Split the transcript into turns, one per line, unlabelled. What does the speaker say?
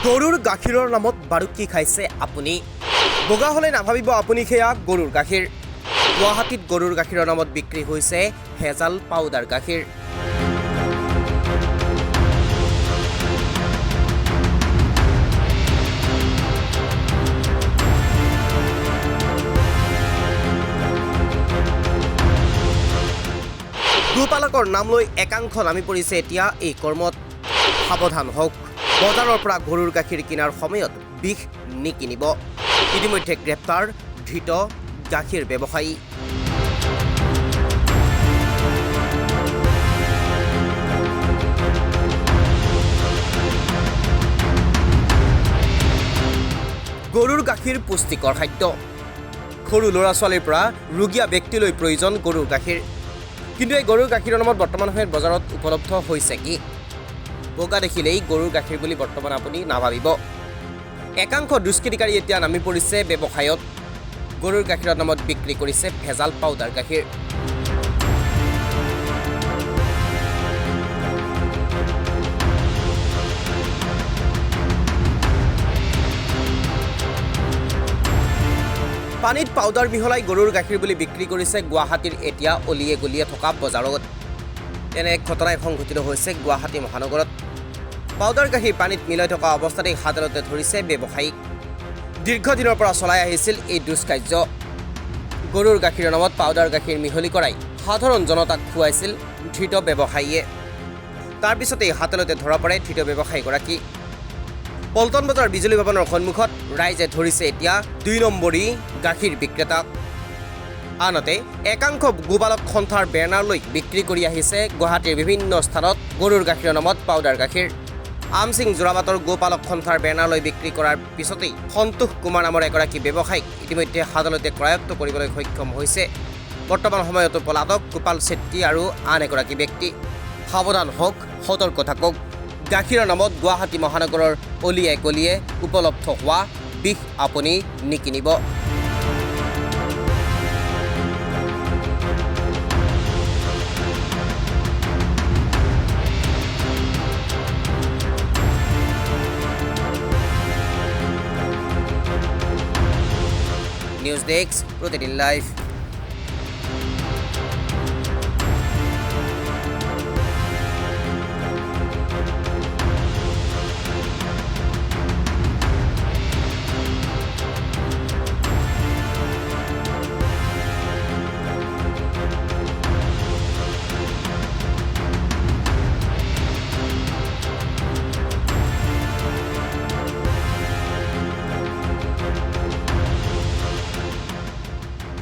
গৰুৰ গাখীৰৰ নামত বাৰু কি খাইছে আপুনি? বগা হ'লে নাভাবিব আপুনি সেয়া গৰুৰ গাখীৰ। গুৱাহাটীত গৰুৰ গাখীৰৰ নামত বিক্ৰী হৈছে ভেজাল পাউডাৰ গাখীৰ। গোপালকৰ নাম লৈ একাংশ নামি পৰিছে এতিয়া এই কৰ্মত। সাৱধান হওক, বজাৰৰ পৰা গৰুৰ গাখীৰ কিনাৰ সময়ত বিষ নিকিনিব। ইতিমধ্যে গ্ৰেপ্তাৰ ধৃত গাখীৰ ব্যৱসায়ী। গৰুৰ গাখীৰ পুষ্টিকৰ খাদ্য। সৰু ল'ৰা ছোৱালীৰ পৰা ৰুগীয়া ব্যক্তিলৈ প্ৰয়োজন গৰুৰ গাখীৰ। কিন্তু এই গৰুৰ গাখীৰৰ নামত বৰ্তমান সময়ত বজাৰত উপলব্ধ হৈছে কি? বগা দেখিলেই গৰুৰ গাখীৰ বুলি বৰ্তমান আপুনি নাভাবিব। একাংশ দুষ্কৃতিকাৰী এতিয়া নামি পৰিছে ব্যৱসায়ত। গৰুৰ গাখীৰৰ নামত বিক্ৰী কৰিছে ভেজাল পাউডাৰ গাখীৰ। পানীত পাউডাৰ মিহলাই গৰুৰ গাখীৰ বুলি বিক্ৰী কৰিছে গুৱাহাটীৰ এতিয়া অলিয়ে গলিয়ে থকা বজাৰত। তেনে এক ঘটনাই সংঘটিত হৈছে গুৱাহাটী মহানগৰত। পাউডাৰ গাখীৰ পানীত মিলাই থকা অৱস্থাতেই হাততে ধৰিছে ব্যৱসায়ীক। দীৰ্ঘদিনৰ পৰা চলাই আহিছিল এই দুষ্কাৰ্য। গৰুৰ গাখীৰৰ নামত পাউডাৰ গাখীৰ মিহলি কৰাই সাধাৰণ জনতাক খুৱাইছিল ধৃত ব্যৱসায়ীয়ে। তাৰপিছতেই হাতলতে ধৰা পৰে ধৃত ব্যৱসায়ীগৰাকী। পল্টন বজাৰ বিজুলী ভৱনৰ সন্মুখত ৰাইজে ধৰিছে এতিয়া 2 নম্বৰী গাখীৰ বিক্ৰেতাক। আনহাতে একাংশ গোপালক সন্থাৰ বেনাৰ লৈ বিক্ৰী কৰি আহিছে গুৱাহাটীৰ বিভিন্ন স্থানত গৰুৰ গাখীৰৰ নামত পাউডাৰ গাখীৰ। আমচিং যোৰাবাটৰ গোপালক সন্থাৰ বেনাৰ লৈ বিক্ৰী কৰাৰ পিছতেই সন্তোষ কুমাৰ নামৰ এগৰাকী ব্যৱসায়ীক ইতিমধ্যে আদালতে কৰায়ত্ব কৰিবলৈ সক্ষম হৈছে। বৰ্তমান সময়তো পলাতক গোপাল চেত্ৰী আৰু আন এগৰাকী ব্যক্তি। সাৱধান হওক, সতৰ্ক থাকক। গাখীৰৰ নামত গুৱাহাটী মহানগৰৰ অলিয়ে গলিয়ে উপলব্ধ হোৱা বিষ আপুনি নিকিনিব। News desk, Pratidin live.